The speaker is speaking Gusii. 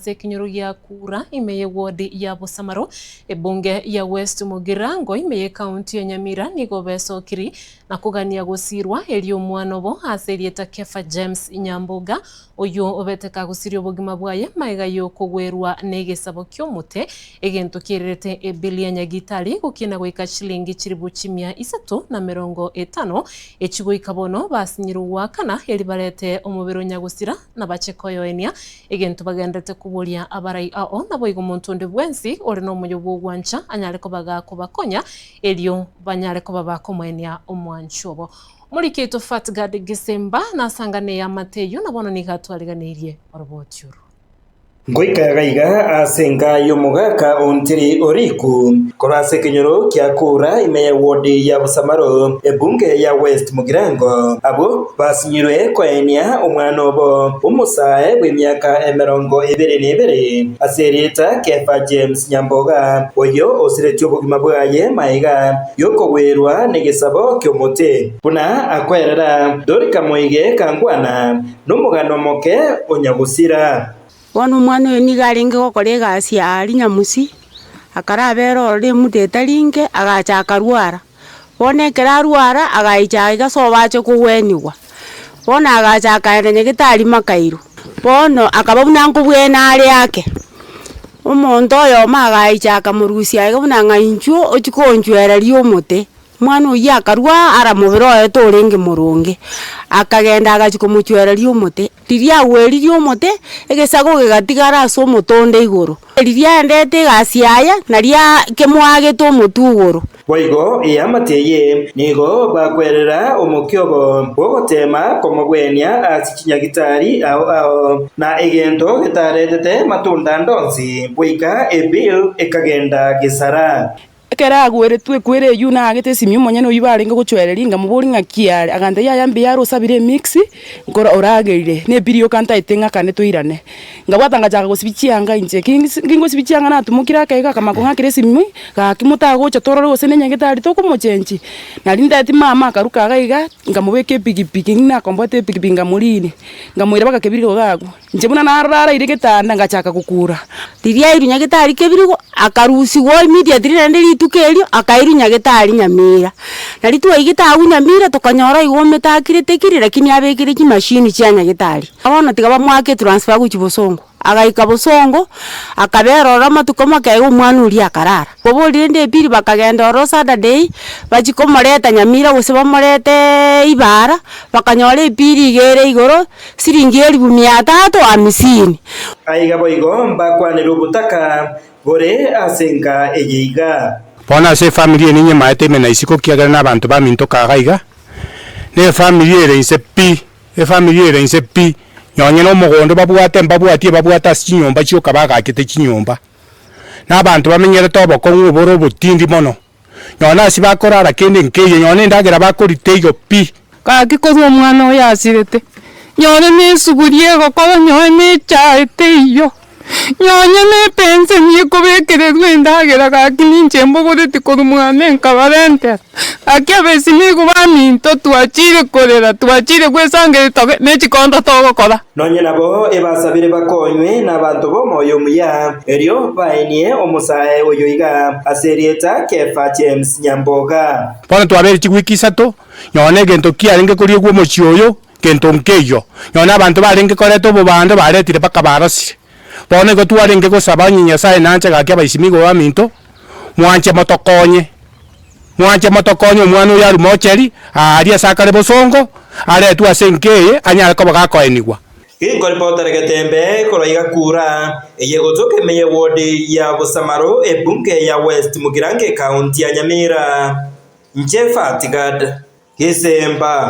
ase ekenyoro gia Kura ime y'ewodi ya Bosamaro, ebunge ya West Mugirango ime y'ekaunti ya Nyamira nigo besokiri na kogania gosirwa erio omwana obo ase erieta Kefa James Nyamboga oyio obete kagosiria obogima bwaye magega y'okogwerwa negesabo ki'omote egento kiererete ebili ya Nyagitari gokina goika chilingi chilibu chimia isato na merongo etano echi goika bono basinyirwe goakana eri barete omobere o nyagosira na bache koyoenia egento bagenderete koboria abarai ao naboigo omonto onde bwensi ore nomoyo bw'ogwancha anyare koba gakobakonya erio banyare koba bakomoenia omwanchi obo. Omoriki oito Fatgard Gisimba nasangane eamate eyio na bono nigo atwariganeirie oroboti orwo. Ngoika iga ase enka y'omogaka o Ntiri Oriku, korwa ase ekenyoro kia Kura ime y'ewodi ya Busamaro, ebunge ya West Mugirango, abwo basinyirwe koenia omwana obo omosae bw'emiaka emerongo ebere na ebere ase erieta Kefa James Nyamboga, oyio osiretie obogima bwaye magega y'okogwerwa negesabo ki'omote. Buna akwerera Dorika moige Kangwana, nomogano omoke o nyagosira. Bono omwana oyo nigo arenge gokora egasi aaria nyamusi, akarabera ororo emuda etari inke, agacha akarwara. Bono ekero arwara, agaicha iga sobo ache kogwenigwa. Bono agacha akaenda nyagetari makairo, bono akaba buna nkobwena are ake. Omonto oyomo agaicha akamorusia iga buna ng'a inchuo ochie konchwereria omote. Omwana oyio akarua ara mobere oye torenge moronge, akagenda agachia komochwereria omote. Riria agweririe omote, egesago gegatigara ase omote onde igoro. Riria aendete egasi yaye, nario kemoagete omotwe igoro. Boigo eamate eye nigo bakwerera omokia obo bw'ogoteema komogwenia ase chinyagitari ao ao, na egento getaretete matunda ande onsi, goika ebill ekagenda gesara. Ekero agweretwe ekwere eyio naagete esimi omonyene oyio barenge gochwereria, nkamoboria ng'aki are, agantebia yaya mbuya are osabire emix, nkoro oragerire, na ebiri yoka ntaete ng'akane toirane. Nkabwata ngachaka gosibia chianga inche, kingosibia chianga natumokire ake iga akamanya kong'akera esimi, gaki motagocha torore gose ne nyagetari tokomochenchi. Nari ntaeti mama akaruka iga iga, nkamobeka epikipiki, nakomboete epikipiki nkamorinia, nkamoira mpaka kebirigo iga agwo. Inche buna narora araire getanda, ngachaka gokura. Riria airwe nyagetari kebirigo, akarusigwa immediately naende rituko erio, akairwa nyagetari Nyamira. Nario twaigete agwo Nyamira tokanyora igo omete akirete kiri lakini abekire chimashini chia nyagetari. Bono tiga bamoake etransfer gochia bosongo. Agaika bosongo, akabera ororo amatuko make iga omwana oria akarara. Koboria rende epili bakagenda ororo Saturday, bachia komoreta Nyamira gose bamoreteeee Ibara, bakanyora epili iga ere igoro. Siringi elifu mia tatu hamisini. Aiga boigo mbakwanere obotaka bore ase enka eye iga. Bono ase efamiri eye ninyemaete ime na isiko ekiagera nabanto baminto kaga iga, na efamiri ere inse pi, efamiri ere inse pi, nonye na omogondo babwate mbabwatie babwate ase chinyomba chioka bagachete chinyomba. Na abanto bamenyerete obokong'u obore obotindi mono, nonye na ase bakorara kende nkeiyo, nonye na endagera bakorita teiyo pi. Gaki korwa omwana oyo asirete, nyore na esuguria egokora, nyore na echae teiyo, nyonye na epenseni ekobekererwa endagera gaki ninche mbogoreti korwa mwane nkabarentera. Gaki abesi nigo baminto twachire korera, twachire gwesangereria toge ne chikondo togokora. Nonye nabo ebasabire bakonywe nabanto b'omoyo omuya, erio baenie omosae oyo iga ase erieta Kefa James Nyamboga. Bono twabeire chigwiki isato, Nonya negento kiarenge koriegwa omochie oyo, gento nkeiyo. Nonya nabanto barenge koreta obobando baretire mpaka barosire. Bono igo twarenge gosaba onye Nyasae nanche gaki abaisimigo baminto, mwanche motokonye, mwanche motokonye omwana oyo arwe mocheri, aaria ase akare bosongo, aretwe ase enka eye, anyare koba gakoenigwa. Ginkoripotera getembe korwa iga kura, eye gotoka ime y'ewodi ya Bosamaro, ebunge ya West Mugirango ekaunti ya Nyamira. Inche Fatigad, Gesemba.